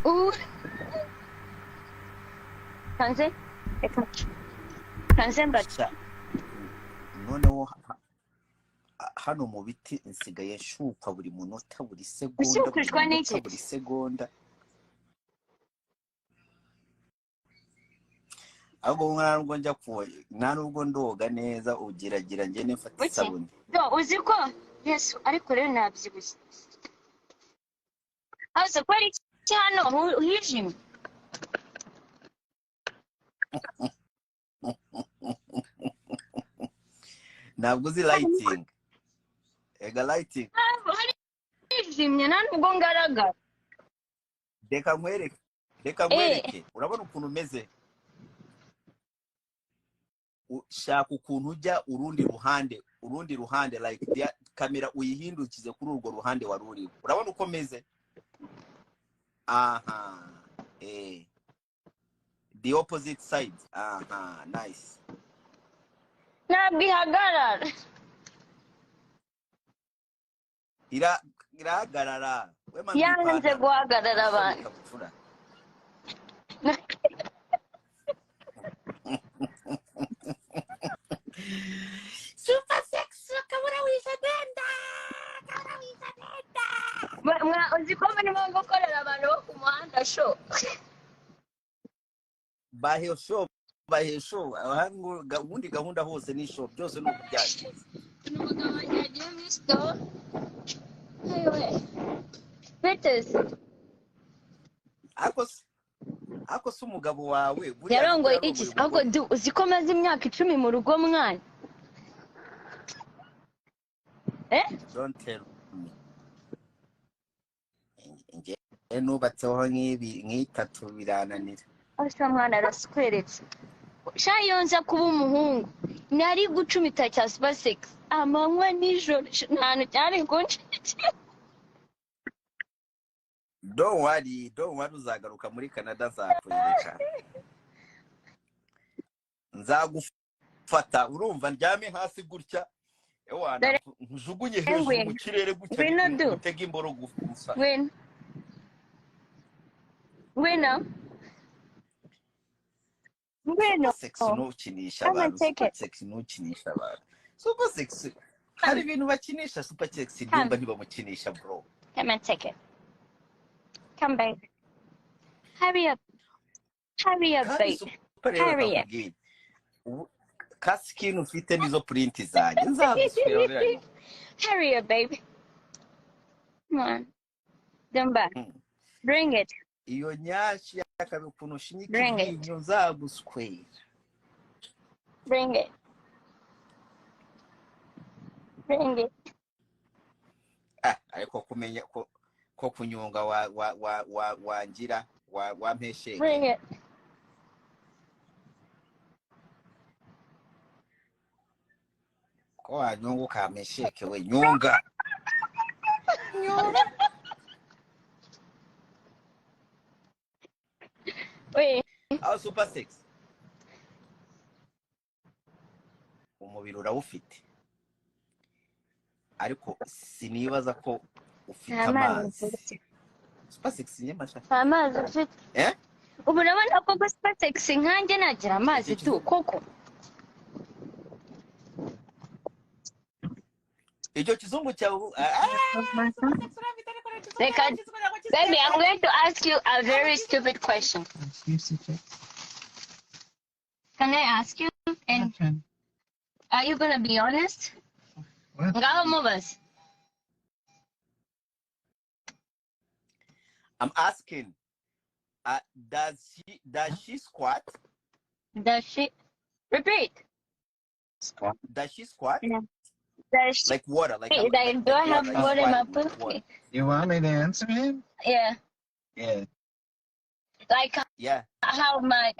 Ubu kanze, reka kanze mba. Sha, noneho hano mu biti nsigaye nshukwa buri munota, buri segonda, buri Ushyukwishwa munota, n'iki? buri segonda. Ahubwo nta nubwo njya ku, nta nubwo ndoga neza, ugiragira ngende mfata Buki. isabune. Do, uzi ko Yesu, ariko rero nabyibushye hose kubera iki hano hijimye? Ntabwo uzi lighting, ega lighting. Ntabwo harijimye, nta nubwo ngaragara. Reka nkwereke, reka nkwereke. Urabona ukuntu umeze? Shaka ukuntu ujya urundi ruhande, urundi ruhande, like kamera uyihindukize kuri urwo ruhande wari uriho. Urabona uko meze? Aha, the opposite side. Aha, nice. Ntabwo ihagarara. Irahagarara, we manura Yanze ipantaro guhagarara isoni abantu. Ikabutura. Super sexy, kabura wisha denda, kabura wisha denda. Uzi ko murimo gukorera abantu bo ku muhanda show? Bahe show, bahe show. Ubundi gahunda hose ni show, byose ni ukubyangiza. Umugabo wanjye yagiye muri store. Yewe, biteze. Ariko se umugabo wawe buriya nibwo Yarongoye yarongoye iki? Ahubwo umugore? Du, uzi ko maze imyaka 10 mu rugo, mwana? Eh. Don't tell me. Njye nubatseho nk'ibi nk'itatu birananira. Asa mwana arasweretse sha. Iyo nza kuba umuhungu nari gucumita cya super six amanywa nijoro. Nta hantu cyari kunshikira. Don't worry, don't worry, uzagaruka muri Canada nzakwereka, nzagufata, urumva, ndyame hasi gutya, ewana, Dore njugunye hejuru ngwino. mu kirere gutya. Ngwino du. Ngutege imboro gusa. Ngwino, ngwino, ngwino. Super sexy, ntukinisha Come and abantu. take Super it. sexy, ntukinisha abantu. Super sexy, hari ibintu bakinisha super sexy. Come. Ndumva ntibamukinisha, bro. Come and take it. Come, babe. Hurry up, hurry up. Kandi Babe, super rero, hurry up. nakubwira ubu ka skin ufite nizo print zanjye, nzaguswera. Hurry up, baby. Come on, Dumba. Bring it. Iyo nyashi yakabe ukuntu ushinyika Bring it. iryinyo, nzaguswera. Bring it. Bring it. Ah, ariko kumenya ko kunyonga wa wa wa wa wangira wa wampesheke. Bring it. Ko wanyonga ukampesheke, we nyunga, nyunga. Wait. Aho super sex, umubiri urawufite, ariko sinibaza ko ufite Nta mazi amazi. mfite. Super sex nyemasha. Nta mazi mfite. Eh. Ubu urabona koko super sexy nkanjye nagira amazi? Icyo Tu koko. Icyo kizungu cyawe ubu, ah, super sex urafite, ariko nta Reka, kizungu ntabwo baby, I'm going to ask you a very stupid question. Can I ask you? And are you gonna be honest? Ngaho mubaze. I'm asking, does she squat? Does she repeat? Does she squat? Does she Like water, like like, like do I water, have like water in my squatting with water. pussy? You want me to answer him? Yeah. Yeah. Like Yeah. how much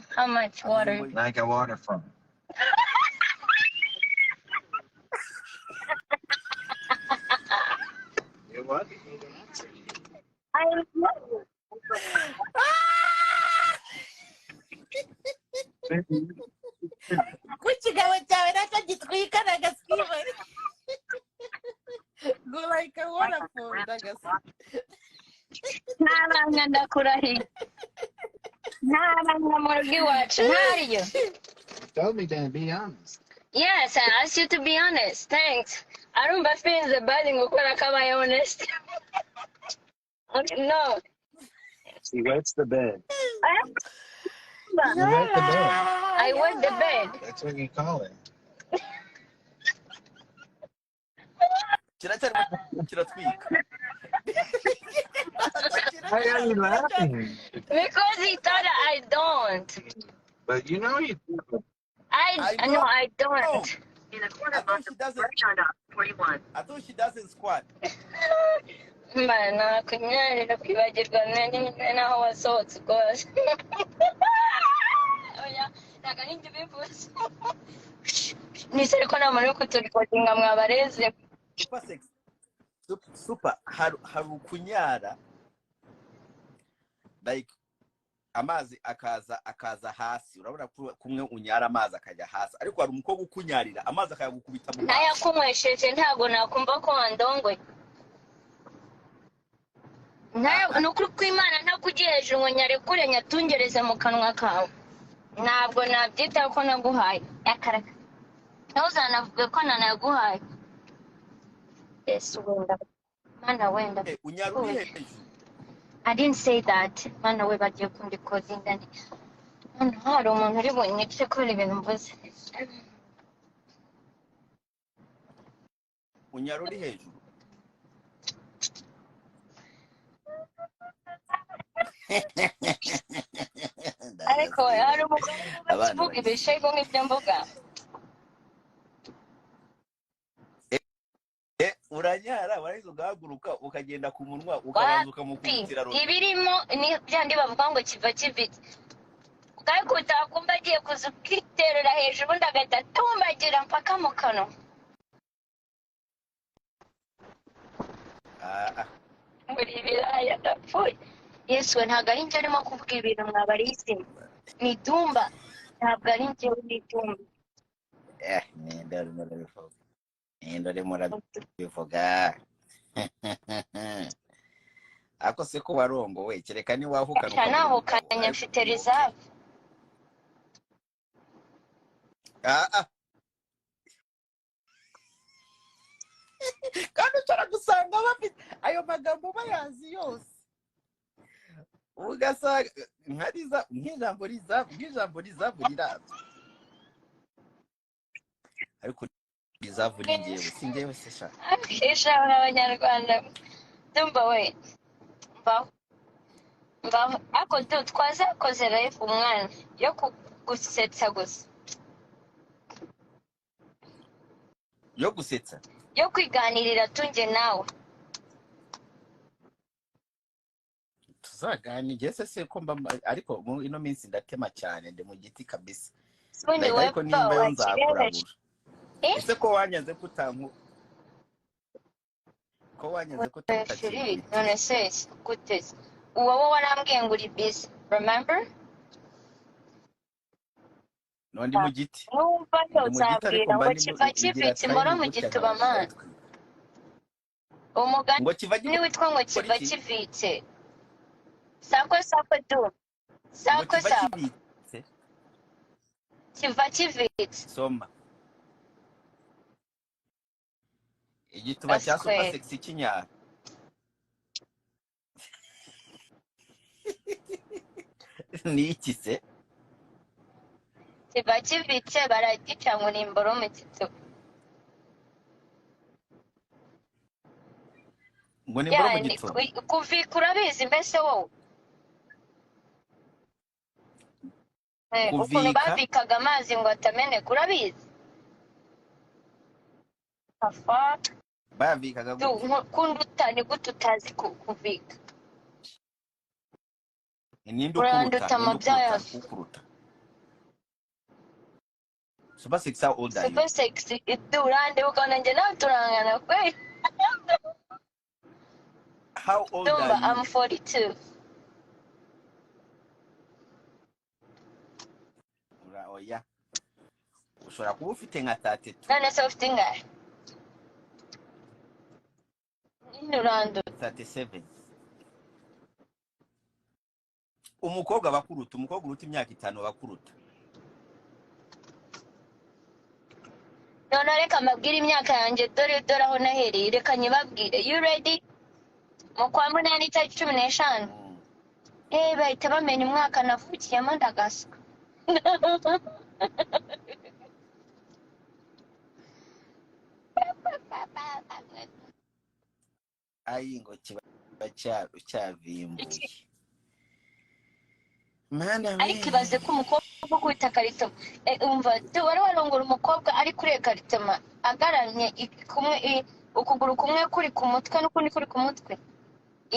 how much water? Like a waterfall. You want me to answer you? I Ku kigabo cyawe nacyo gitwika nagasiba go like a waterfall nagasiba. Ntabanga. Ndakurahiye, nta banga mu rugo iwacu, ntariyo. Tell me then, be honest. Yes, I asked you to be honest. Thanks. Arumva feels bad ngo kubera ko abaye honest. Okay, no. She wets the bed. You wet the bed. I wet the bed. That's what you call it. Kiracyarimo kiratwika. Why are you laughing? Because he thought I don't. But you know you do. I I no, know. I don't. I thought she doesn't. I thought she doesn't squat. Mana kunyarira kwibagirwa naho wasohotse rwose. Oya, ntabwo ari njye ubivuze. Nizere ko nta muntu uri kuturecordinga, mwabareze. Super sex. Super hari ukunyara like amazi akaza hasi, urabona kumwe unyara amazi akajya hasi, ariko hari umukobwa ukunyarira amazi akayagukubita mu maso. Ntayakunywesheje ntabwo nakumva ko wandongoye. Ni ukuri kw'Imana, ntakugiye hejuru ngo nyarekure nyatungereze mu kanwa kawe, ntabwo nabyitaho ko naguhaye akaraka. Ntuzanavuge ko nanaguhaye. Yesu wenda, Mana wenda. Unyara uri hejuru. I didn't say that. Mana we, bagiye kundikodinga. Hano hari umuntu uri bunyice kubera ibintu mvuze. Unyara uri hejuru. Ariko hari umugore Abana uvuga bari ibishego nk'ibyo mvuga. Uranyara warangiza ugahaguruka ukagenda ku munwa ukabanza ukamukubitira Wapi rodi. Ibirimo ni byandi bavuga ngo kiva kivitse, ukabikubita wakumva agiye kuza ukiterera hejuru, ubundi agahita atumbagira mpaka mu kanwa. Ah, ah. Muri ibiraya, ndapfuye. Yesu we, ntabwo ari njye urimo kuvuga ibintu mwabarisimu, ni Dumba. Ntabwo ari njyewe, ni Dumba. Ninde urimo urabivuga? Ninde urimo urabivuga? Ako se ko warongowe, kereka niwahukana Sha ukabura umugabo, nahukanye ariko mfite ni okay. reserve. Ah, ah. Kandi ushobora gusanga bafite ayo magambo bayazi yose, ugasanga nka riza nk'ijambo rizavu, nk'ijambo rizavu rirazwi, ariko rizavu ni njyewe, si njyewe se sha. Akisha abanyarwanda. Dumba we, mbaho mbaho. Ako du twazakoze live umwana yo gusetsa gusa. Yo gusetsa. Yo kwiganirira tunjye nawe. Tuzaganira se ko mba, ariko mu ino minsi ndatema cyane, ndi mu giti kabisa. Ubundi Like, ariko wepfa nimba yo wakirebeje. nzakurabura. Eh? Ese ko wanyanze kutanku, ko wanyanze ko Shiri, tutakiri none se gute se? Wowe warambwiye ngo uri busy, remember? No, ndi mu giti. Numva Ndi mu giti, ariko uzambwira mba ngo ndi kiva ngira kivitse imboro time mu gutya gituba nkabanza mana. ndatwika. Umugani Ngo kiva witwa ngo gikora kiva iki? kivitse. Sakwe sakwe du. Ngo Sakwe kiva sakwe. kibitse. Kiva kivitse. Soma. Igituba cya super Gaswere. sexy kinyara. Ni iki se? Kiva kivitse baragica ngo ni imboro mu gituba. Ngo ni imboro Ya, mu ni gituba. Kuvika urabizi mbese wowe? Ukuntu Kuvika. bavikaga amazi ngo atameneka urabizi? The fuck? Bayavikaga Du, gute? kunduta ni gute utazi kuvika? Ninde ukuruta? Uranduta Ninde amabya ukuruta? yose. Ukuruta. Super sexy, how old are you? Super sexy, urande ukabona njye nawe turangana kweli. How old Dumba, are you? I'm 42. Ura, oya. Ushobora kuba ufite nka 32. None se ufite ingahe? Nyine uranduta. 37. Umukobwa bakuruta, umukobwa uruta imyaka 5 bakuruta. None reka mbabwire imyaka yanjye, dore dore aho nahereye, reka nyibabwire. You ready? Mu kwa 8 itariki 15. Bahita bamenya umwaka navukiyemo, ndagaswa. Ayi, ngo kiba cyavimbuye, mana we. Ariko ibaze ko umukobwa ukubita karitoma, umva, wari warongora umukobwa ari kuri karitoma agaramye, kumwe ukuguru kumwe kuri ku mutwe n'ukundi kuri ku mutwe,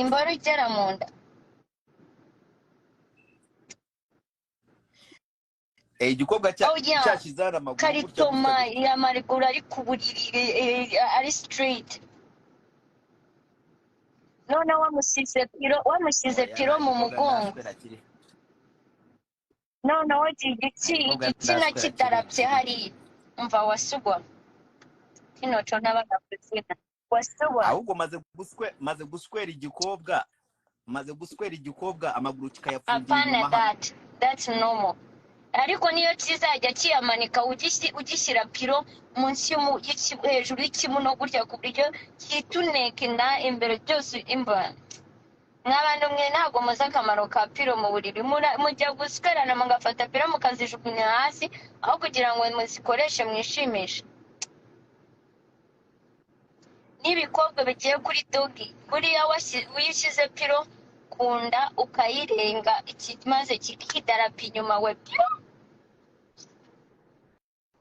imboro igera mu nda. Igikobwa Oh, yeah. cyashyize hano amaguru gutya, gutya, Karitoma gutya. y'amaguru ari ku buriri, ari straight, none wamusize pillow, wamusize Oya, pillow nta mu gikobwa mugongo. ndaswera kiri. Noneho Nta gikobwa igitsina ndaswera kiri. kidarabye hariya, umva, wasugwa kino co n'abana kuzina wasugwa. Ahubwo maze guswera igikobwa, maze guswera igikobwa amaguru kikayafungira Apana. inyuma hano. That's normal, ariko niyo kizajya kiyamanika, ugishyira pillow munsi hejuru y'ikibuno gutya, ku buryo kituneka inda imbere byose. Imva, mw'abantu mwe, ntabwo muzi akamaro ka pillow mu buriri. Mujya guswerana mugafata pillow mukazijugunya hasi aho kugira ngo muzikoreshe mwishimishe. N'ibikobwa bigiye kuri doggy, buriya iyo ushyize pillow ku nda ukayirenga, maze kikidarapa inyuma, we pyo,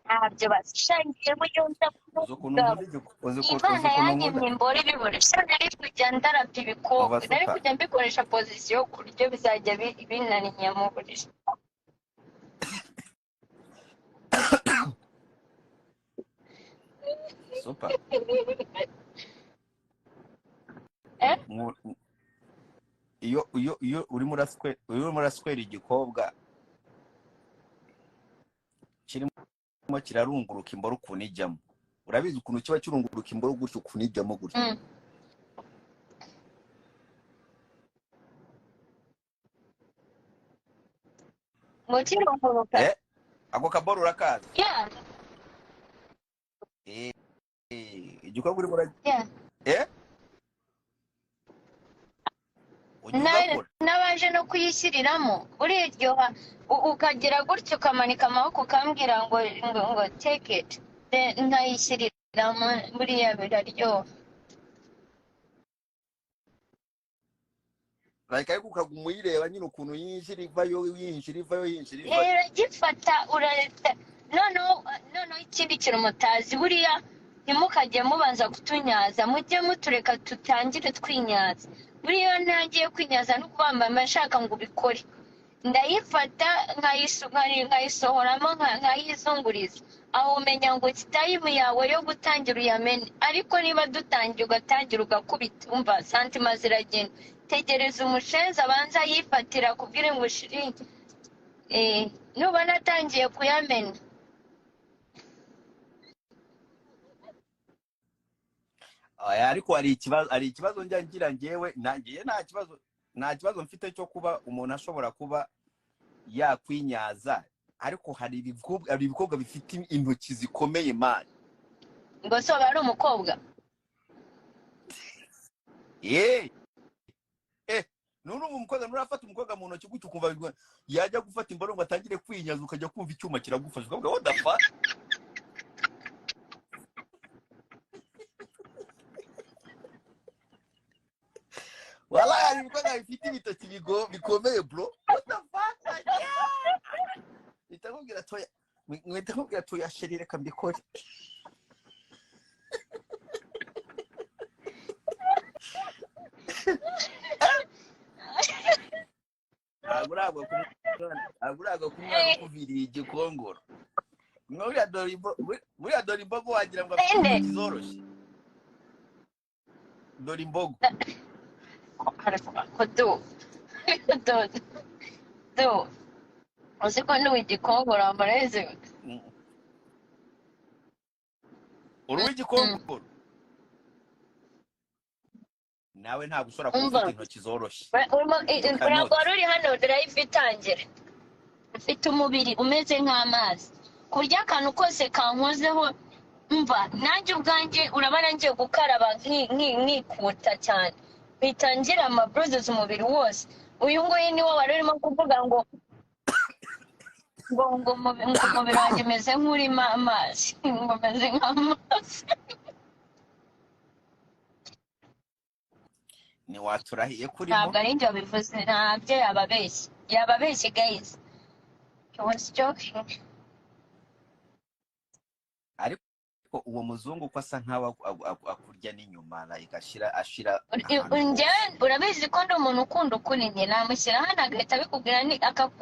ntabyo bashangiye yumva. Uzi ukuntu nkunda Imana uzi ukuntu nkunda yanyimye imboro ibibona sha, nari kujya ndarapa ibikobwa, Umva, nari super. kujya mbikoresha position ku buryo bizajya binaninya mu buriri. Super. Eh? Iyo urimo uraswera igikobwa kirimo kirarunguruka imboro ukuntu ijyamo, urabizi ukuntu kiba kirunguruka imboro gutyo, ukuntu ijyamo gutyo. Ngo kirunguruka? Ako kaboro urakazi? Yeah. Igikorwa urimo Yeah. Ujya ugakora? N'abaje no kuyishyiriramo, uriryoha, ukagira gutyo ukamanika amaboko ukambwira ngo take it. Then nkayishyiriramo, buriya biraryoha. Like, ariko ukaguma uyireba nyine ukuntu yinjira ivayo, yinjira ivayo, yinjira ivayo. Uragifata, urareta. Noneho ikindi kintu mutazi, buriya ntimukajye mubanza kutunyaza, mujye mutureka tutangire twinyaza. Buriya iyo ntangiye kwinyaza no kubamba, mba nshaka ngo ubikore, ndayifata nkayisohoramo, nkayizunguriza, aho umenya ngo time yawe yo gutangira uyamene. Ariko niba dutangiye ugatangira ugakubita, umva, santima ziragenda. Tegereza umushenzi abanza yifatira kubwira ngo ushiringe, nubona atangiye kuyamena. Oya, ariko hari ikibazo njya ngira njyewe. Nangiye nta kibazo mfite cyo kuba umuntu ashobora kuba yakwinyaza, ariko hari ibikobwa bifite intoki zikomeye, man. Ngo so aba ari umukobwa? None ubu umukobwa, nurafata umukobwa mu ntoki gutyo ukumva yajya gufata imboro ngo atangire kwinyaza, ukajya kumva icyuma kiragufasha, ukavuga what the fuck. Wallahi hari ibikobwa bifite ibitoki bikomeye, bro, what the fuck, like, yeah. Mpita nkubwira toya chérie, reka mbikore. Ntabwo uragwa ku mwana ukuviriye igikongoro. Buriya dore imbogo, wagira ngo afite Ende. intoki zoroshye. Dore imbogo. Ko do do do, uzi ko n'ubu igikongoro wambareze. Uri uw'igikongoro? Nawe ntabwo ushobora kuba Umva. ufite intoki zoroshye. You Ntabwo cannot. wari uri hano live itangira. Mfite umubiri umeze nk'amazi, ku buryo akantu kose kankozeho, mva nanjye ubwanjye urabona ngiye gukaraba nkikuta cyane, mpita ngira amabruises umubiri wose. Uyu nguyu niwo wari urimo kuvuga ngo umubiri wanjye umeze nk'urimo amazi, ngo umeze nk'amazi. Ntiwaturahiye ko urimo? Ntabwo ari njye wabivuze, ntabyo, yababeshye, yababeshye guys, he was joking. Ariko uwo muzungu uko asa nkaho akurya n'inyuma, like ashira ahantu hose. Njyewe urabizi ko ndi umuntu ukunda ukuri. Njye namushyira hano agahita abikubwira, ni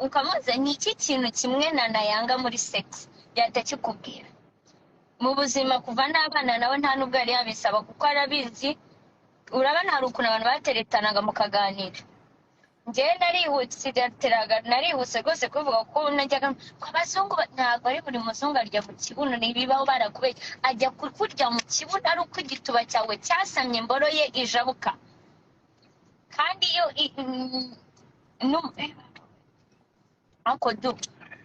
ukamubaza ni iki kintu kimwe na yanga muri sex, yahita akikubwira. Mu buzima kuva n'abana nawe nta nubwo yari yabisaba, kuko arabizi. Urabona hari ukuntu abantu bateretanaga mukaganira. Njyewe narihutiraga, narihuse rwose kubivuga, kuko najyaga ko abazungu ntabwo ari buri muzungu arya mu kibuno, ntibibaho, barakubeshya. Ajya kurya mu kibuno ari uko igituba cyawe cyasamye, imboro ye ijabuka. Kandi iyo ariko du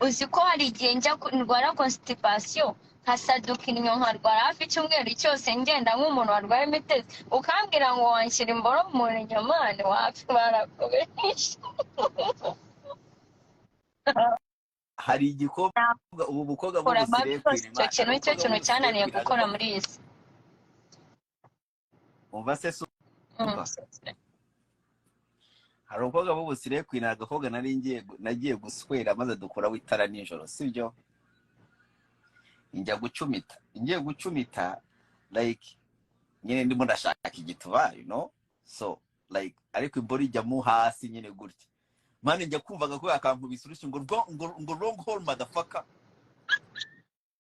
uzi ko hari igihe njya ndwara constipation, nkasaduka innyo, nkarwara hafi icyumweru cyose, ngenda nk'umuntu warwaye imitezi, ukambwira ngo wanshyira imboro mu nyamani? Wapi, barakubeshya. Hari igikobwa, ubu bukobwa Kora bw'ubusire amabi rwose, icyo kwira. kintu nicyo kintu cyananiye gukora muri iyi si. Umva se Super, hari umukobwa w'ubusire kwina, agakobwa nari ngiye nagiye guswera, maze dukuraho itara nijoro, sibyo? Njya gucumita, ngiye gucumita, like nyine ndimo ndashaka igituba, so like ariko imboro ijyamo hasi nyine gutya, man, njya kumvaga ko yakankubise urushyi ngo "Wrong hole, motherfucker."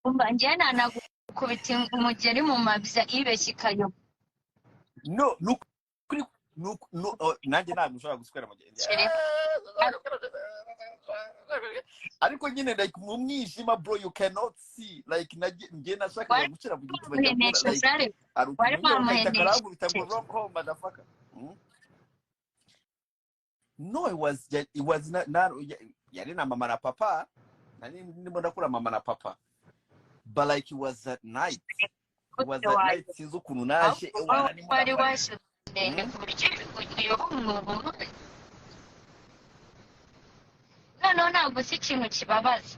Umva, njyewe nanagukubita umugeri mu mabya ibeshya ikayoba. No, nukuri no, oh, nanjye ntabwo ushobora guswera mu gihe Kereka. Ariko nyine like mu mwijima, bro, you cannot see. Like njye nashakaga Wari gushyira mu gituba, njya kubona wamuhenesha like zari hari wari ukuntu nyine ugahita wamuhenesheje. Karankubita ngo "Wrong hole, motherfucker." No, it was not yari na mama na papa, nari ndimo ndakura mama na papa, but like it was at night, it was at night. Sinzi ukuntu naje ahubwo ewana ndimo wari ndakora washyize ndende ku buryo uyoba umwobo. Noneho ntabwo uzi ikintu kibabaza,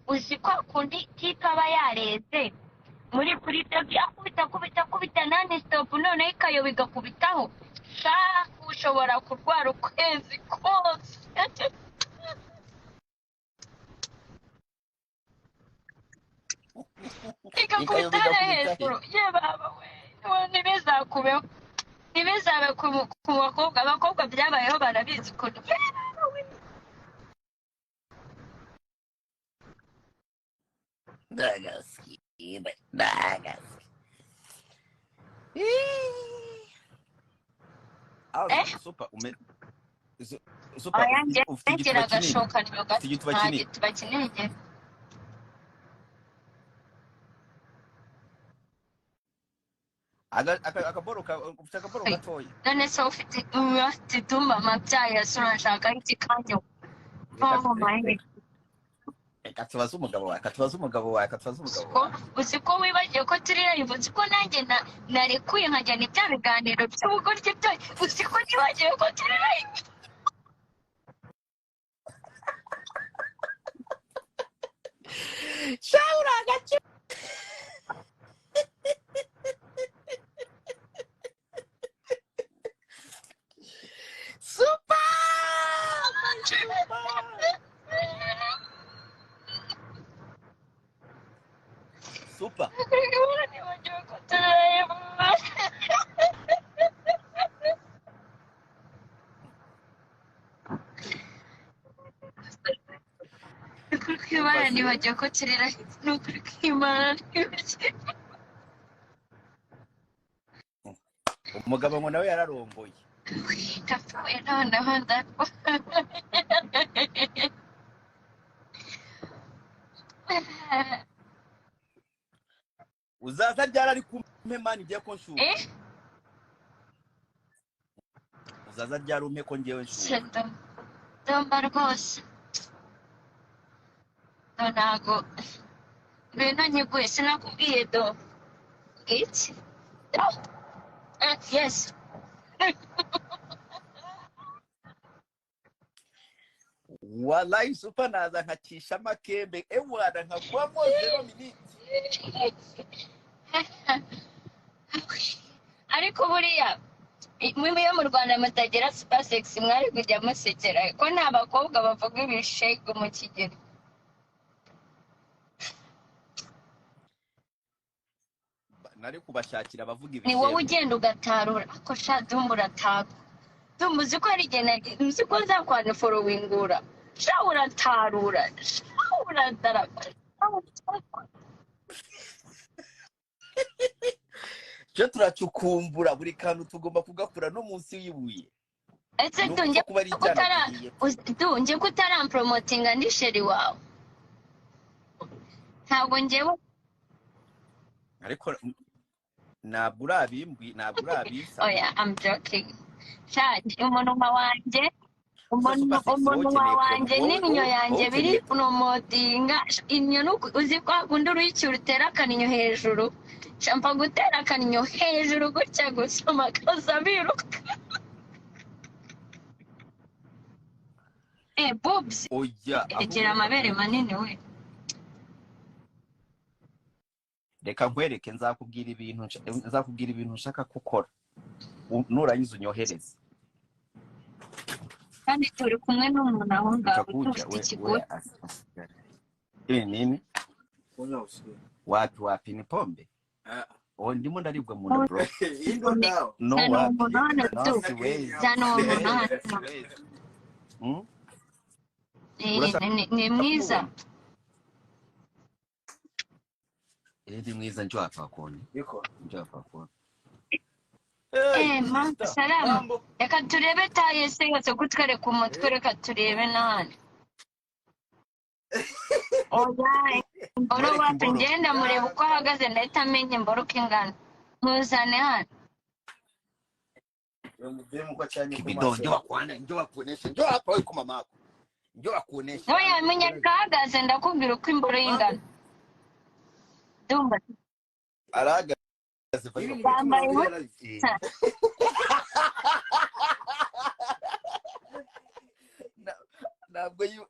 uzi ko kundi tipe aba yareze muri kuri doggy, akubita, akubita, akubita non stop, noneho ikayoba igakubitaho shahu, ushobora kurwara ukwezi kose. Ikayoba Ikakubita hariya igakubita he? hejuru. Ye baba we, ntibizakubeho, ntibizabe ku bakobwa. Abakobwa byabayeho barabizi ukuntu, ye baba we. Ndagaskibe, ndagaski. Eh. Super super. Oya, njye Ufite ngira igituba kinini? agashoka niyo gato. Ufite igituba Nta kinini? gituba kinini ngira. Ufite akaboro gatoya. None se ufite, ufite itumba amabyaye urashaka iki kandi? Reka Oh my. Reka tubaze umugabo wawe, reka tubaze umugabo wawe, reka tubaze umugabo Ko wawe. Uzi ko wibagiwe ko turi live? Uzi ko nanjye narekuye nkajyana ibya biganiro by'ubugoryi byose? Uzi ko nibagiwe ko turi live? Shawura agace. Super, my super, super. Nibagiwe ko turi live. Ni ukuri kw'Imana. Umva se. Nibagiwe ko turi live, ni ukuri kw'Imana nibagiwe. Umugabo ngo nawe yararongoye. Ndapfuye noneho, ndapfuye. Uzaza ryari? Ari kumpe, man, igiye kunshuka. Eh. Uzaza ryari umpe ko ngewe nshuha? Sedo Dumba rwose, do ntago ngwino nyiguye, sinakubwiye do iki do. Yes. Wallahi Super, naza nkacisha amakembe, ewana nkagwamo 0 minute. Ariko buriya mwe iyo mu Rwanda mutagira Super Sexy, mwari kujya musekera ko nta bakobwa bavuga ibishego mu kigero. Nari kubashakira abavuga Ni wowe ibishego. Ugenda ugatarura ako sha Dumba, urataga Dumba, uzi ko hari igihe uzi ko nzakwana forowingura sha, uratarura sha, uradarapa sha, Cyo turacukumbura buri kantu, tugomba kugakura no munsi y'ibuye. Ese Ni tunjye ukupfa kuba ari ko utara icyana gihiye. Tunjye ko utaramporomotinga ndi chéri wawe, ntabwo njyewe. Ariko ntabwo urabimbwi, ntabwo urabisaba. Oya, I'm joking sha, umunwa wanjye Gusa Super Sexy, wowe umunwa ukeneye promo wanjye wowe n'imyo wowe yanjye wowe biri ukeneye promodinga inyo uzi ko hakunda uruyicyura utera akaninyo hejuru. Sha, mpa gutera akaninyo hejuru gutya gusa makaza biruka, boobs. Oya, ahubwo Igira reka amabere nkwereke. manini we. Reka nkwereke, nzakubwira ibintu nzakubwira ibintu nshaka gukora, nurangiza unyohereze. Kandi turi kumwe n'umuntu aho ngaho Utakuja ufite we ikigozi. We asigare ibi nini? Wapi wapi, ni pombe. Oh, ndimo ndaribwa mu nda, bro. No. Zana uwo Wapi. muntu hano No. tu. Siwezi. Zana uwo muntu hano. Siwezi. Eh, Urashaka ni mwiza. kumubona? Eh, ni mwiza, njoo hapa kuone, njoo hapa kuone. Hey, Eh, ma sister. salamu. Mambo. Reka turebe taye se yose kutwereka umutwe, reka turebe n'ahandi. Oya, imboro. Mwereke Wapi. imboro. Ngenda mureba uko ahagaze, ndahita amenya imboro uko ingana. Muzane hano. Kibido, njoo wakuone, njoo wakuoneshe, njoo hapa wewe kwa mamako. Njoo wakuoneshe. Oya, munyereka ahagaze, ndakubwira uko imboro ye ingana. Dumba. Arahagaze fanya. Yambaye ubusa.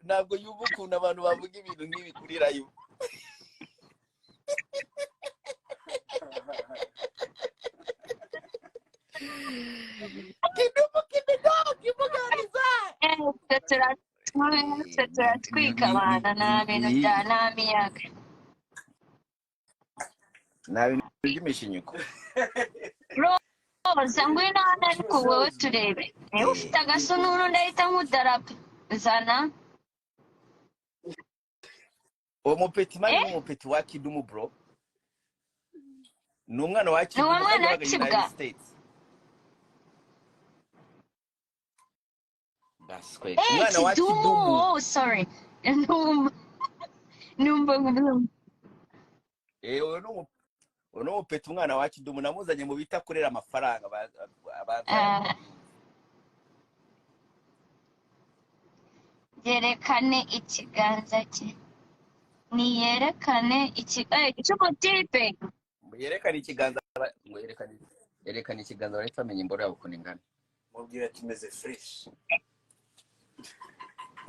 Ntabwo yumva ukuntu abantu bavuga ibintu nk'ibi kuri live. Kidumu kibido kibuganiza. Eh, twe turatwika abana, nta bintu bya nta miyaga. Nta bintu by'imishinyiko. Roza, ngwino hano ariko wowe turebe niba ufite agasununu, ndahita nkudarape zana. Uwo mupeti mani Eh? ni umupeti wa Kidumu, bro. Ni umwana wa Ni uwo Kidumu kandi mwana wabaga w'ikibwa. United States. Baswe. Eh, Umwana wa Kidumu. Kidumu. Oh, sorry, numva numva. Eh, uwo ni umupeti, umwana wa Kidumu namuzanye mu bita kurera amafaranga Ah, yerekane ikiganza cye, niyerekane iki cy'umutipe. Ngo yerekane ikiganza, ngo yerekane ikiganza, barahita bamenya imboro yabo ukuntu ingana. Mubwira kimeze fresh.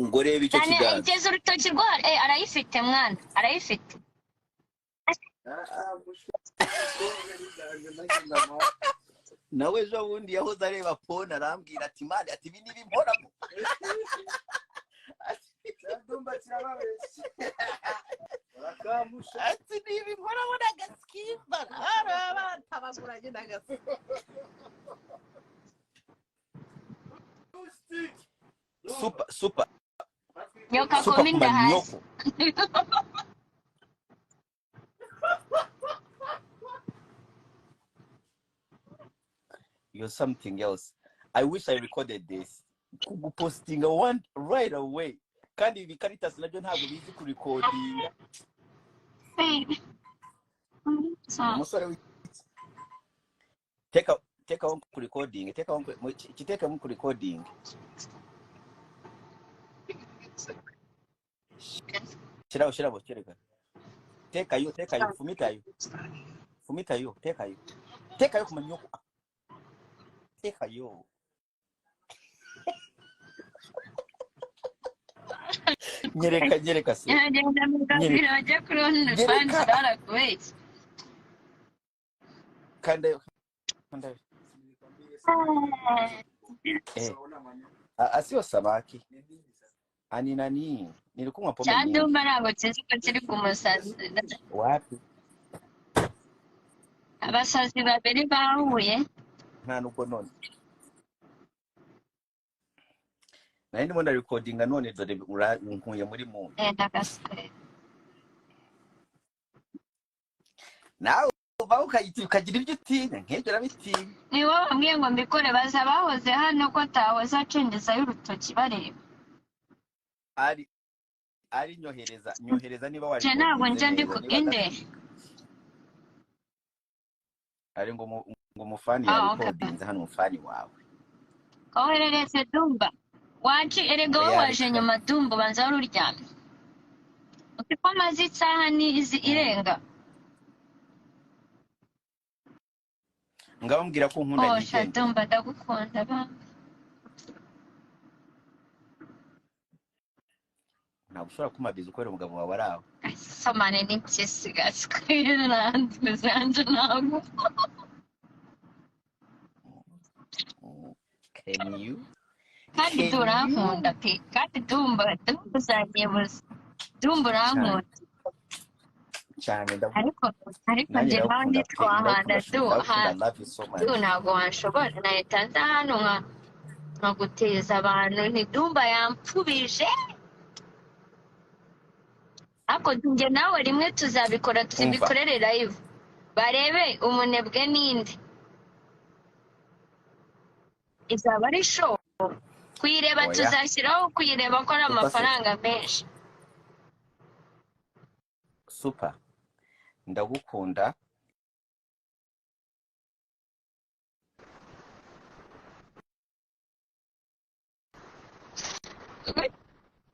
Ngo reba icyo Cyane kiganza. igeze urutoki rwa arayifite mwana, arayifite. Nawe ejo bundi yahoze areba porn, arambwira ati: "Mani," ati: "ibi niba imporamo." Cyadumba kirababeshya. Urakamusha. Ati: "Niba imporamo n'agasimba batabaguranye n'agasimba." Super, super. Nyoka Super. koma inda hasi. Kumanyoko. You're something else. I wish I recorded this kugupostinga one right away, kandi ibi Caritas nabyo ntabwo bizi kurikodinga. So, Umusore teka. Tekaho ku recording, tekaho kitekemo ku recording. Shiraho, shiraho, kereka. Tekayo, tekayo, fumitayo. Fumitayo, tekayo. Tekayo ku manyoko. Tekayo. Nyereka, nyereka se. Yagenda Nyereka. mugabira bajya kuri OnlyFans Nyereka. barakubeshya. Kanda kanda. Eh. Sio samaki. Ani nani? Nilikunywa pombe Cya nyingi. Dumba ntabwo kizi ko kiri ku musazi. Wapi? Abasazi babiri bahuye. Nta nubwo none. Nari ndimo ndarekodinga none dore nkuye muri muntu. Ndagaswe. Nawe uba ukagira ibyo utinya, nk'ibyo urabitinya. Ni wowe wambwiye ngo mbikore, baza bahoze hano ko atahoze acengezayo urutoki bareba. Ari nyohereza, nyohereza niba Nje ntabwo warekodinze nje ndi neza, ku niba inde. adatwika. Ari ngo umufani Ah, okay. yarekodinze hano, umufani wawe. Koherereze Dumba. Waje erega wowe waje Yareka. nyuma Dumba, ubanza wari uryamye. Uzi ko maze isaha n'izi irenga. Ngabambwira ko nkunda Oh, sha nigende. Dumba ndagukunda ba. Ntabwo ushobora kumabiza ukorera umugabo wawe ari aho. Somane n'impyisi gaswe zanje ntabwo. Can you? Kandi Can urankunda you? pe. Kandi Dumba, Dumba uzanyebuza. Dumba urankunda. Cyane Ariko ariko nanjye njye nawe ndagukunda pe, ntitwahana ndagukunda du shuri, ndagukunda, ha love you so much. du ntabwo wanshobora nahita nza hano nka nkaguteza abantu nti Dumba yampfubije. Ariko njye nawe rimwe tuzabikora, Umva. tubikorere live barebe umunebwe ninde. Izaba ari show kuyireba. Oya. Tuzashyiraho kuyireba ko ari Super se. amafaranga menshi. Super. Ndagukunda.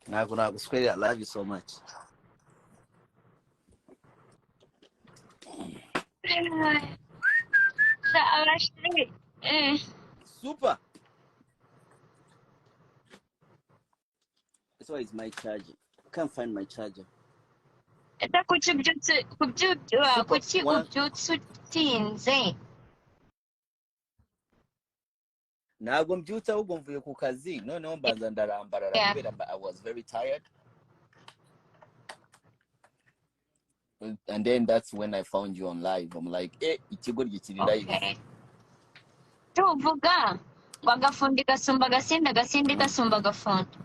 Ntabwo naguswerera, love you so much. Abashiri eh. Super. This one is my charger. Can't find my charger. Ese kuki ubyutse kubyutse Super. kuki One. ubyutse utinze? Ntabwo mbyutse ahubwo mvuye ku kazi noneho mbanza ndarambarara Yeah. kubera I was very tired. And then that's when I found you on live. I'm like, eh, ikigoryi kiri live. Okay. Tuvuga ngo agafundi gasumba agasindi, agasindi gasumba agafundi.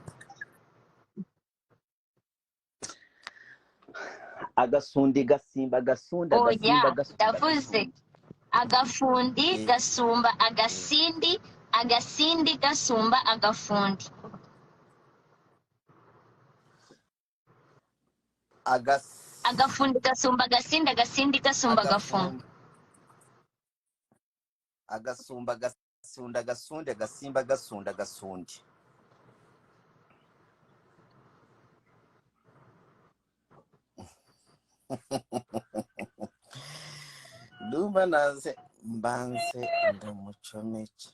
Agasundi gasimba agasunda Oya, agasimba gasumba ndavuze agasundi. agafundi Eh, gasumba eh. agasindi, agasindi gasumba agafundi. Agas Agafundi gasumba agasindi, agasindi gasumba agafundi. agafundi agasumba agasunda agasundi agasimba gasunda agasundi. Dumba naze mbanze ndamucomeke.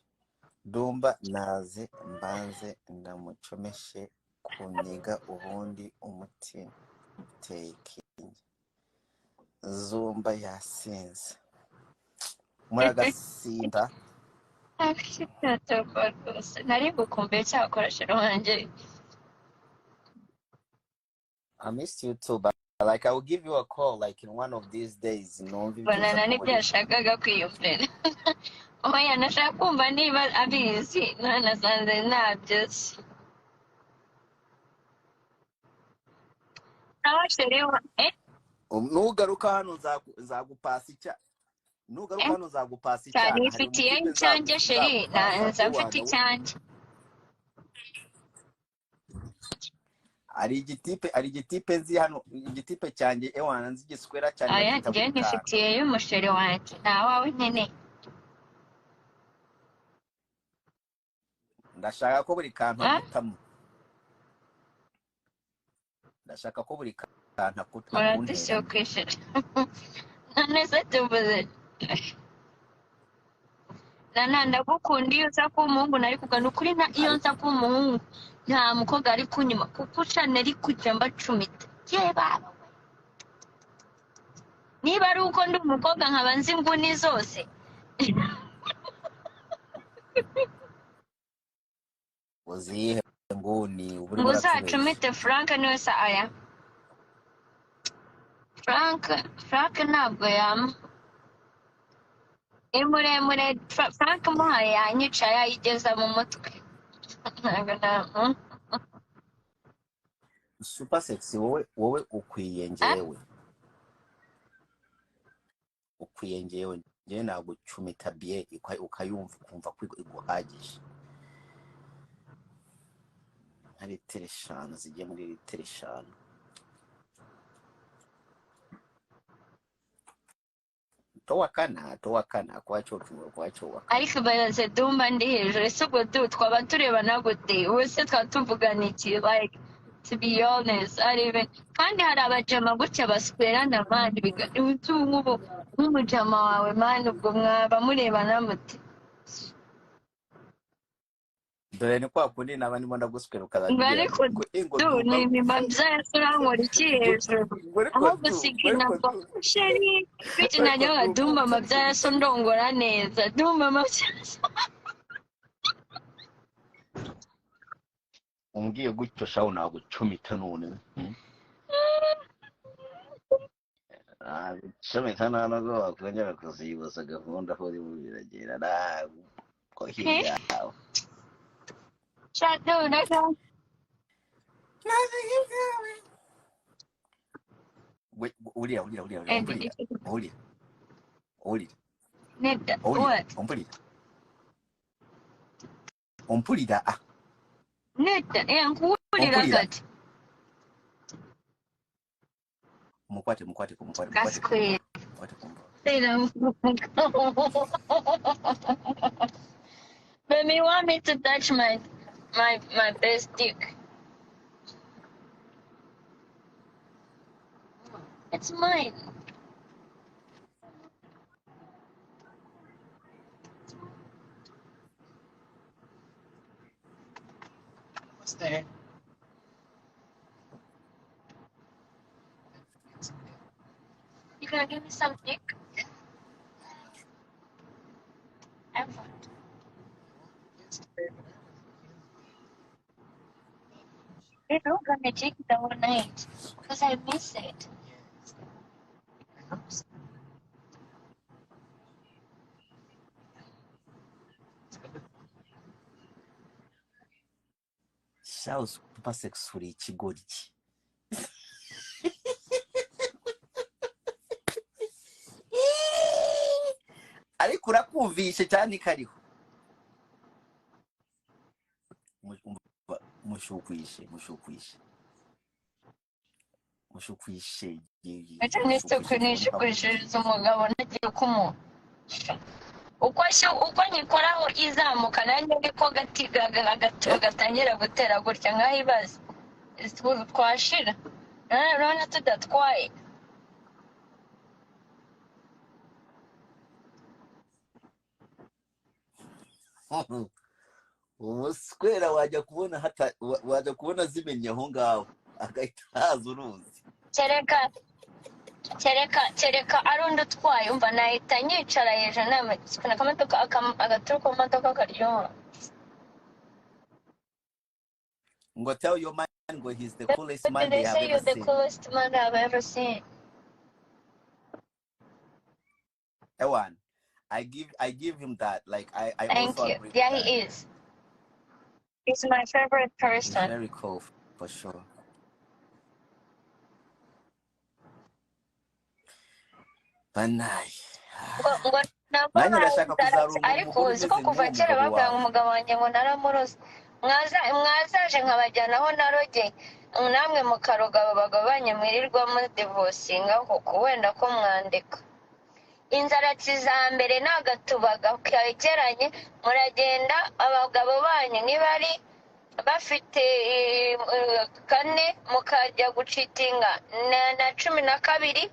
Dumba naze mbanze ndamucomeshe kunyiga ubundi umutima uteye ikinya. Zumba yasinze. Muragasinda. Nari gukumbuye cyakora shira wanjye. I missed you too, but like I will give you a call like in one of these days. Numva ibyo uza Banana nibyo kumurira. yashakaga kwiyumvira. Oya, nashaka kumva niba abizi none nasanze ntabyo azi. Nawe sheri wa eh Nugaruka hano nzagupasa icya nugaruka eh hano nzagupasa cyane icyana hari ifitiye umutipe icyanjye sheri nzagupasa nza mfite ewana we icyanjye. Hari igitipe nzi hano igitipe cyanjye ewana nzi igiswera cyane Aya bacyita njye buri kantu. nifitiye y'umusheri wanjye nta wawe nkeneye. Ndashaka ko buri kantu Ah? agutamo. Ndashaka ko buri kantu akunteramo. Uradushokesheje. None se tuvuze nana ndagukunda, iyo uza kuba umuhungu nari kugana ukuri na iyo Ariko nza kuba umuhungu nta mukobwa ari kunyuma kuko ucana ari kujya mbacumita. Ye baba we, niba ari uko ndi umukobwa nkaba nzi inguni zose. Uzihe nguni uba urimo Ngo uratubeshya? uzacumite Frank niwe sa aya Frank, Frank ntabwo yama ni muremure. Frank muhaye yanyica yayigeza mu mutwe. Ntabwo na Super sexy, wowe ukwiye Ah? njyewe. Ukwiye njyewe. Njyewe nagucumita biye ukayumva ukumva ko iguhagije. Nka litiro 5 zigiye muri litiro 5. Towakana towakana kwacho kwacho wakana. Ariko baze dumba ndi hejuru ese ubwo du twaba turebana gute? Ubu se twaba tuvugana iki? Like, to be honest, ari kandi hari abajama gutya baswerana mani, nk'ubu nk'umujama wawe mani, ubwo mwaba murebana muti? Dore ni kwa kundi naba ndimo ndaguswera Ngo ukazajya ariko ngo ingo du dumba ni mabyaye se urankora iki hejuru? Ngo ariko Aho du gusiga ngo ariko intabwo du sheri bityo ngo najya ariko bavuga dumba. dumba amabyaye so ndongora neza, dumba amabyaye so. Umbwiye gutyo shaho nagucumita none. Nagucumita nta nubwo wakongera kuzibuza gahunda aho urimo biragera ntabwo hirya yawe. Sha du naka. Uriya uriya uriya uriya umpurira uriya uriya Nedda uriya what? umpurira umpurira ah. Nedda nkuwulira Ompulira. kati. Mukwate mukwate mukwate mukwate Kasquare. mukwate kumva. Baby, you want me to touch my best dick? It's mine. What's there? You gonna give me some dick? I want. They're not gonna take the whole night because I miss it. Shaho super sexy uri ikigoryi. Ariko urakumvishe cyane kariho. Mushukwishe mushukwishe mushukwishe Icyo nishukwishiriza umugabo nagiye kumuha uko nyikoraho izamuka nanjye niko gati gatangira gutera gutya nkaho ibaze twashira urabona tudatwaye. Umuswera wajya kubona hata wajya kubona zimennye aho ngaho agahita haza uruzi. Kereka kereka kereka ari undi utwaye, umva nahita nyicara hejuru namakina akamodoka agaturuka mu modoka karyoha. Ngo tell your man ngo he's the coolest man They they have say ever you're the seen. coolest man I've ever seen. Ewan, I give him that. Like I Thank also you. agree with Yeah, that. he is. He's my favorite He's person. very cool for sure. Banayi. Ngo nabwo Nanjye ndashaka baranzaratse kuzarongora ariko umugore uzi ko umeze kuva nk'uwo kera mugabo bavuga ngo wawe. umugabo wanjye ngo naramuroze, mwazaje nkabajyana aho narogeye namwe mukaroga abo bagabo banyu mwirirwa mudivosinga kuko wenda ko mwandika. Inzaratsi za mbere ni agatuba kegeranye, muragenda abagabo banyu niba ari bafite 4 mukajya gucitinga na 12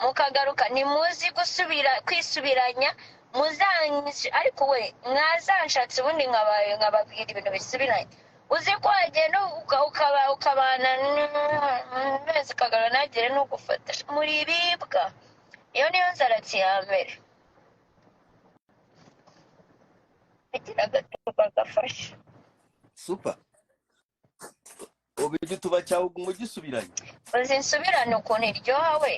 mukagaruka, ntimuzi gusubira kwisubiranya muzanyi. Ariko we mwazanshatse ubundi nkabaye nkababwira ibintu bisubiranye. Uzi ko wagenda ukabana neza ukagarura ntagire n'ugufata muri ibibwa. Iyo niyo nzaratsi ya mbere igira agatuba gafashe. Super, ubu igituba cyawe uguma ugisubiranye. Uzi insubirane ukuntu iryoha we,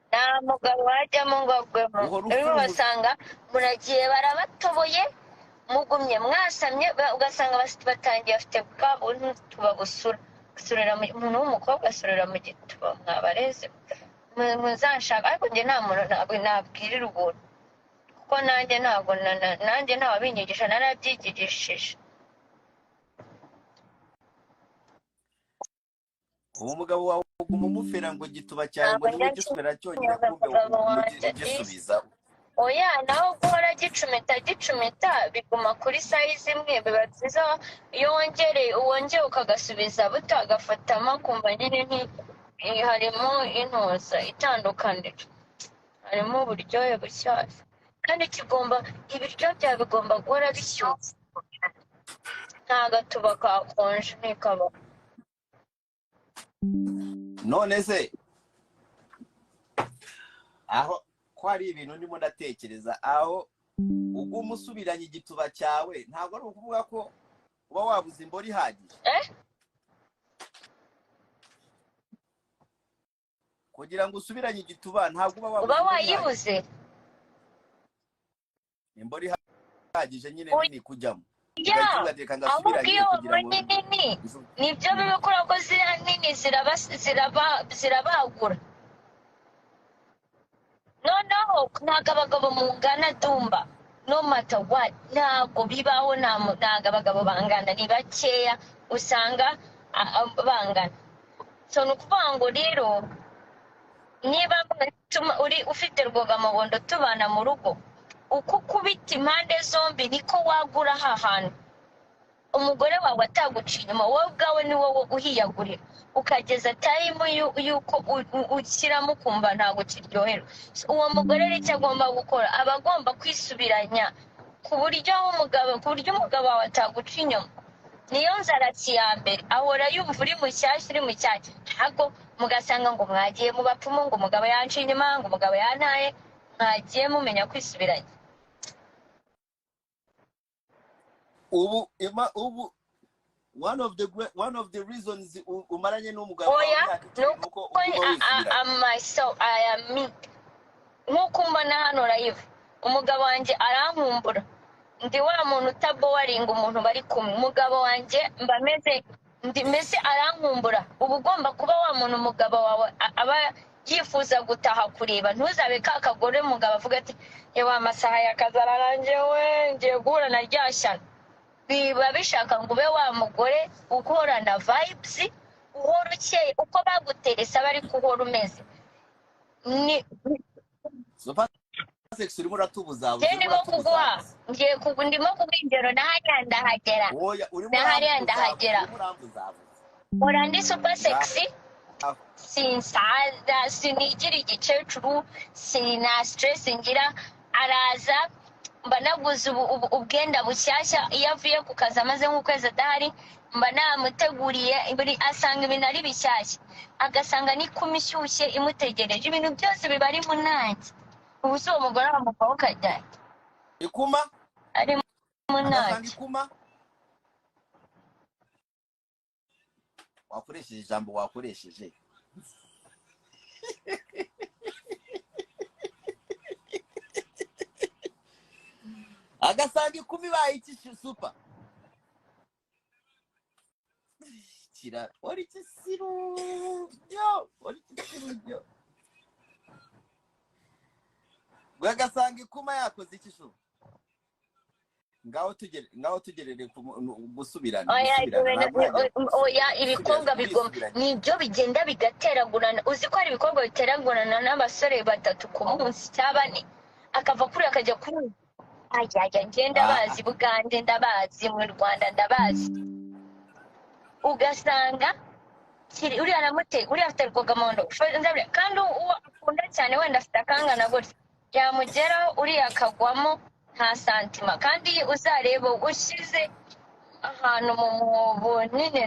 nta mugabo wajyamo ngo agwemo. Uhora Rero ufunguye. Basanga muragiye barabatoboye, mugumye mwasamye, ugasanga batangiye bafite bwa buntu tubagusura gusurira umuntu w'umukobwa asurira mu gituba. Mwabareze muzanshaka, ariko njye nta muntu ntabwo nabwirira ubuntu, kuko nanjye ntabwo nanjye ntawabinyigisha, narabyigishije. Uwo mugabo wawe uguma umufera ngo igituba cyawe ngo Ntabwo niwe njya ugisubira cyonyine, nshaka kumbe umugabo uguma wanjye disi. ugisubiza. Oya, naho guhora gicumita gicumita biguma kuri size imwe. Biba byiza iyo wongereye, wongeye ukagasubiza buto, agafatamo akumva nyine harimo intuza itandukaniro, harimo uburyohe bushyashya. Kandi kigomba, ibiryo byawe bigomba guhora bishyushye, nta gatuba kakonje ntikabaho. None se aho ko hari ibintu ndimo ndatekereza, aho uguma usubiranya igituba cyawe, ntabwo ari ukuvuga ko uba wabuze imboro ihagije? Eh? Kugira ngo usubiranye igituba ntabwo uba wabuze Uba imboro ihagije. wayibuze. Imboro ihagije nyine Oya, nini kujyamo, ugahita ugateka ahubwo ngasubiranye iyo kugira ngo wabonye nini nibyo biba, kubera ko ziriya nini zirabagura. Noneho ntabwo abagabo mungana dumba, no matter what, ntabwo bibaho. Ntabwo abagabo bangana, ni bakeya usanga bangana. So ni ukuvuga ngo rero niba uri ufite rwogamugondo tubana mu rugo, uko ukubita impande zombi niko wagura ha hantu umugore wawe ataguca inyuma. Wowe ubwawe ni wowe uhiyagurira, ukageza time y'uko ushyiramo ukumva ntabwo kiryohera. So, uwo mugore rero icyo agomba gukora, aba agomba kwisubiranya ku buryo umugabo wawe ataguca inyuma. Niyo nzaratsi ya mbere, ahora yumva uri mushyashya, uri mushyashya. Ntabwo mugasanga ngo mwagiye mu bapfumu, ngo umugabo yanciye inyuma, ngo umugabo yantaye. Mwagiye mumenya kwisubiranya. Ubu ubu one of the reasons umaranye n'umugabo wawe Oya, imyaka 10 ni nuko uko uguma wisubiranya. I'm myself, I am me. Nk'uko mbona hano live, umugabo wanjye arankumbura. Ndi wa muntu utabowaringa umuntu bari kumwe. Umugabo wanjye mba meze ndi mbese arankumbura. Uba ugomba kuba wa muntu umugabo wawe aba yifuza gutaha kureba. Ntuzabe ka kagore umugabo avuga ati yewe amasaha y'akazi ararangiye, we ngiye guhura na rya shyano. Biba bishaka ngo ube wa mugore uhorana vibes, uhora ukeye, uko baguterese aba ariko uhora umeze. Ni Super Sex, urimo uratubuzabuza. Njye Urimo ndimo kuguha uratubuzabuza. Ngiye ndimo kuguha ingero, na hariya ndahagera. Oya, urimo Na hariya urambuzabuza. ndahagera. Urimo urambuzabuza. Ora ndi super sexy, Ngaho. sinsaza, sinigira igikecuru, sina stress ngira. Araza mba naguze ubwenda bushyashya. Iyo avuye ku kazi amaze nk'ukwezi adahari, mba namuteguriye buri, asanga ibintu ari bishyashya, agasanga n'ikumi ishyushye imutegereje, ibintu byose biba ari munange. Ubu si uwo mugore wamuvaho ukajya Ikuma ari agasanga munange. Ikuma wakoresheje ijambo wakoresheje agasanga ikumi ibaye iki super kira ori ikisirubyo ori ikisirubyo ngo agasanga ikuma yakoze iki shu Ngaho tugerere ku gusubirana. Oya. Gusubirana ntabwo uragera ku Oya, gusubirana ibikobwa bigoma kwisubiranya. Nibyo bigenda bigateragurana. Uzi ko hari ibikorwa biteragurana n'abasore batatu ku munsi cyangwa bane, akava kuri akajya kuri uyu. Ajya njye ndabazi Bugande, ndabazi mu Rwanda, ndabazi. Ugasanga uriya aramute, uriya afite rwogamondo, kandi uwo akunda cyane wenda afite akangana gutya, yamugeraho uriya akagwamo nta santima. Kandi uzareba ushyize ahantu mu mwobo nyine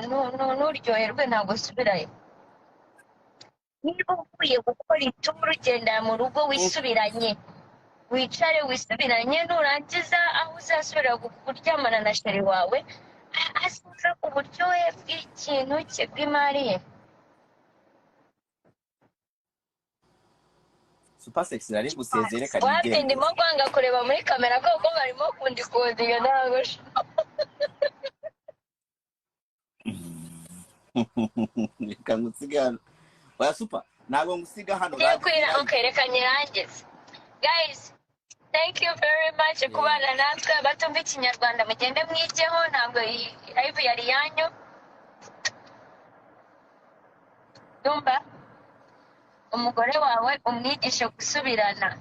nturyoherwe, ntabwo usubirayo. Niba uvuye gukora ituru, ugenda mu rugo wisubiranye, wicare wisubiranye. Nurangiza aho uzasubira kuryamana na chéri wawe, azuza uburyohe bw'ikintu cye, bw'imari ye. Super Sexy, nari gusezere, reka Wapi. nigendere. Ndimo kwanga kureba muri kamera kuko barimo kundikodinga, ntabwo. Reka ngusige hano. Oya Super, ntabwo ngusiga hano. Ngiye Rangiza kwira. live. Okay, reka nyirangize. Guys, thank you very much kubana natwe. Abatumva Ikinyarwanda mugende mwigeho, ntabwo iyi live yari iyanyu. Dumba, umugore wawe umwigishe gusubirana.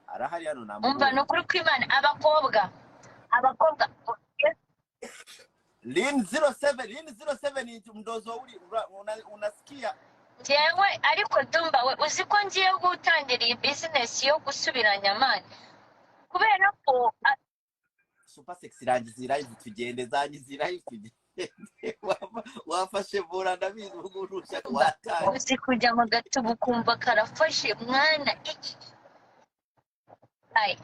Arahari hano. Umva, ni Namubonye. ukuri kw'Imana, abakobwa. Lin 07, Lin 07, mdozo uri unasikia? Njyewe ariko Dumba we, uzi ko ngiye gutangira iyi bizinesi yo gusubiranya, man, kubera ko Super Sexy, rangiza iyi live tugende, zangiza iyi live tugende. Wafashe bura, ndabizi ubwo urusha watangiye. Uzi kujya mu gatubu ukumva karafashe mwana iki. Bye.